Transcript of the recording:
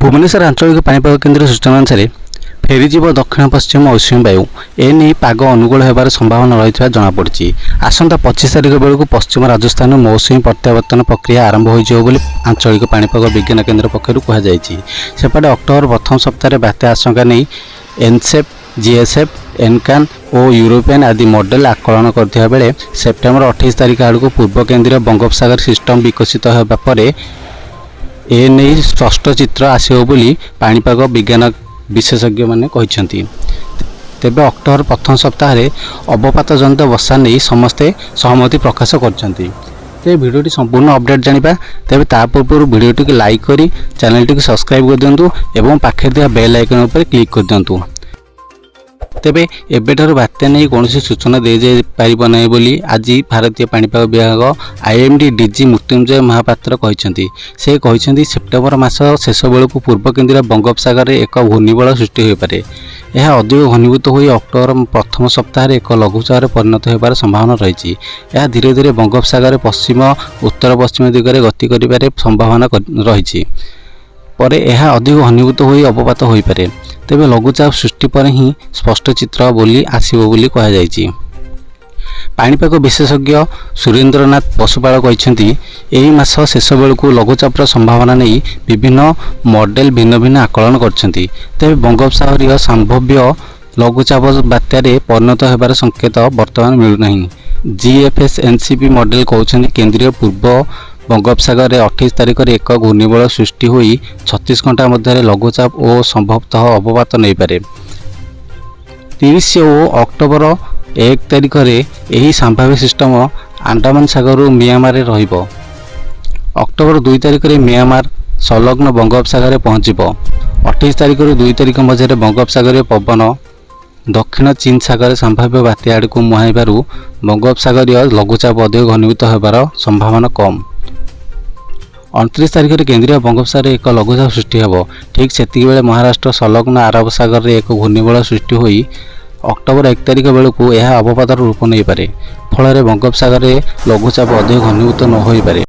ଭୁବନେଶ୍ୱର ଆଞ୍ଚଳିକ ପାଣିପାଗ କେନ୍ଦ୍ର ସୂଚନା ଅନୁସାରେ ଫେରିଯିବ ଦକ୍ଷିଣ ପଶ୍ଚିମ ମୌସୁମୀ ବାୟୁ। ଏନେଇ ପାଗ ଅନୁକୂଳ ହେବାର ସମ୍ଭାବନା ରହିଥିବା ଜଣାପଡ଼ିଛି। ଆସନ୍ତା 25 ତାରିଖ ବେଳକୁ ପଶ୍ଚିମ ରାଜସ୍ଥାନରୁ ମୌସୁମୀ ପ୍ରତ୍ୟାବର୍ତ୍ତନ ପ୍ରକ୍ରିୟା ଆରମ୍ଭ ହୋଇଯିବ ବୋଲି ଆଞ୍ଚଳିକ ପାଣିପାଗ ବିଜ୍ଞାନ କେନ୍ଦ୍ର ପକ୍ଷରୁ କୁହାଯାଇଛି। ସେପଟେ ଅକ୍ଟୋବର ପ୍ରଥମ ସପ୍ତାହରେ ବାତ୍ୟା ଆଶଙ୍କା ନେଇ ଏନ୍ସେପ୍, ଜିଏସ୍ଏଫ୍, ଏନ୍କାନ୍ ଓ ୟୁରୋପିଆନ୍ ଆଦି ମଡେଲ ଆକଳନ କରିଥିବା ବେଳେ ସେପ୍ଟେମ୍ବର 28 ତାରିଖ ଆଡ଼କୁ ପୂର୍ବ କେନ୍ଦ୍ରୀୟ ବଙ୍ଗୋପସାଗର ସିଷ୍ଟମ ବିକଶିତ ହେବା ପରେ ଏନେଇ ସ୍ପଷ୍ଟ ଚିତ୍ର ଆସିବ ବୋଲି ପାଣିପାଗ ବିଜ୍ଞାନ ବିଶେଷଜ୍ଞମାନେ କହିଛନ୍ତି। ତେବେ ଅକ୍ଟୋବର ପ୍ରଥମ ସପ୍ତାହରେ ଅବପାତ ଜନିତ ବର୍ଷା ନେଇ ସମସ୍ତେ ସହମତି ପ୍ରକାଶ କରିଛନ୍ତି। ତେବେ ଭିଡ଼ିଓଟି ସମ୍ପୂର୍ଣ୍ଣ ଅପଡ଼େଟ୍ ଜାଣିବା। ତେବେ ତା ପୂର୍ବରୁ ଭିଡ଼ିଓଟିକୁ ଲାଇକ୍ କରି ଚ୍ୟାନେଲଟିକୁ ସବସ୍କ୍ରାଇବ୍ କରିଦିଅନ୍ତୁ ଏବଂ ପାଖରେ ଥିବା ବେଲ୍ ଆଇକନ୍ ଉପରେ କ୍ଲିକ୍ କରିଦିଅନ୍ତୁ। ତେବେ ଏବେଠାରୁ ବାତ୍ୟା ନେଇ କୌଣସି ସୂଚନା ଦିଆଯାଇପାରିବ ନାହିଁ ବୋଲି ଆଜି ଭାରତୀୟ ପାଣିପାଗ ବିଭାଗ ଆଇଏମ୍ଡି ଡିଜି ମୃତ୍ୟୁଞ୍ଜୟ ମହାପାତ୍ର କହିଛନ୍ତି। ସେ କହିଛନ୍ତି, ସେପ୍ଟେମ୍ବର ମାସ ଶେଷ ବେଳକୁ ପୂର୍ବ କେନ୍ଦ୍ରୀୟ ବଙ୍ଗୋପସାଗରରେ ଏକ ଘୂର୍ଣ୍ଣିବଳୟ ସୃଷ୍ଟି ହୋଇପାରେ। ଏହା ଅଧିକ ଘନୀଭୂତ ହୋଇ ଅକ୍ଟୋବର ପ୍ରଥମ ସପ୍ତାହରେ ଏକ ଲଘୁଚାପରେ ପରିଣତ ହେବାର ସମ୍ଭାବନା ରହିଛି। ଏହା ଧୀରେ ଧୀରେ ବଙ୍ଗୋପସାଗରରେ ପଶ୍ଚିମ ଉତ୍ତର ପଶ୍ଚିମ ଦିଗରେ ଗତି କରିବାରେ ସମ୍ଭାବନା ରହିଛି। ପରେ ଏହା ଅଧିକ ଘନୀଭୂତ ହୋଇ ଅବପାତ ହୋଇପାରେ। ତେବେ ଲଘୁଚାପ ସୃଷ୍ଟି ପରେ ହିଁ ସ୍ପଷ୍ଟ ଚିତ୍ର ବୋଲି ଆସିବ ବୋଲି କୁହାଯାଇଛି। ପାଣିପାଗ ବିଶେଷଜ୍ଞ ସୁରେନ୍ଦ୍ରନାଥ ପଶୁପାଳ କହିଛନ୍ତି, ଏହି ମାସ ଶେଷ ବେଳକୁ ଲଘୁଚାପର ସମ୍ଭାବନା ନେଇ ବିଭିନ୍ନ ମଡେଲ ଭିନ୍ନ ଭିନ୍ନ ଆକଳନ କରିଛନ୍ତି। ତେବେ ବଙ୍ଗୋପସାଗରୀୟ ସମ୍ଭାବ୍ୟ ଲଘୁଚାପ ବାତ୍ୟାରେ ପରିଣତ ହେବାର ସଂକେତ ବର୍ତ୍ତମାନ ମିଳୁନାହିଁ। ଜିଏଫ୍ଏସ୍ ଏନ୍ସିପି ମଡେଲ କହୁଛନ୍ତି, କେନ୍ଦ୍ରୀୟ ପୂର୍ବ ବଙ୍ଗୋପସାଗରରେ 28 ତାରିଖରେ ଏକ ଘୂର୍ଣ୍ଣିବଳୟ ସୃଷ୍ଟି ହୋଇ 36 ଘଣ୍ଟା ମଧ୍ୟରେ ଲଘୁଚାପ ଓ ସମ୍ଭବତଃ ଅବପାତ ନେଇପାରେ। 30 ଓ ଅକ୍ଟୋବର 1 ତାରିଖରେ ଏହି ସମ୍ଭାବ୍ୟ ସିଷ୍ଟମ ଆଣ୍ଡାମାନ ସାଗରରୁ ମିଆଁମାରରେ ରହିବ। ଅକ୍ଟୋବର 2 ତାରିଖରେ ମିଆଁମାର ସଂଲଗ୍ନ ବଙ୍ଗୋପସାଗରରେ ପହଞ୍ଚିବ। 28 ତାରିଖରୁ 2 ତାରିଖ ମଧ୍ୟରେ ବଙ୍ଗୋପସାଗରୀୟ ପବନ ଦକ୍ଷିଣ ଚୀନ୍ ସାଗରରେ ସମ୍ଭାବ୍ୟ ବାତ୍ୟା ଆଡ଼କୁ ମୁହାଁଇବାରୁ ବଙ୍ଗୋପସାଗରୀୟ ଲଘୁଚାପ ଅଧିକ ଘନୀଭୂତ ହେବାର ସମ୍ଭାବନା କମ୍। 29 ତାରିଖରେ କେନ୍ଦ୍ରୀୟ ବଙ୍ଗୋପସାଗରରେ ଏକ ଲଘୁଚାପ ସୃଷ୍ଟି ହେବ। ଠିକ୍ ସେତିକିବେଳେ ମହାରାଷ୍ଟ୍ର ସଂଲଗ୍ନ ଆରବ ସାଗରରେ ଏକ ଘୂର୍ଣ୍ଣିବଳୟ ସୃଷ୍ଟି ହୋଇ ଅକ୍ଟୋବର 1 ତାରିଖ ବେଳକୁ ଏହା ଅବପାତର ରୂପ ନେଇପାରେ। ଫଳରେ ବଙ୍ଗୋପସାଗରରେ ଲଘୁଚାପ ଅଧିକ ଘନୀଭୂତ ନ ହୋଇପାରେ।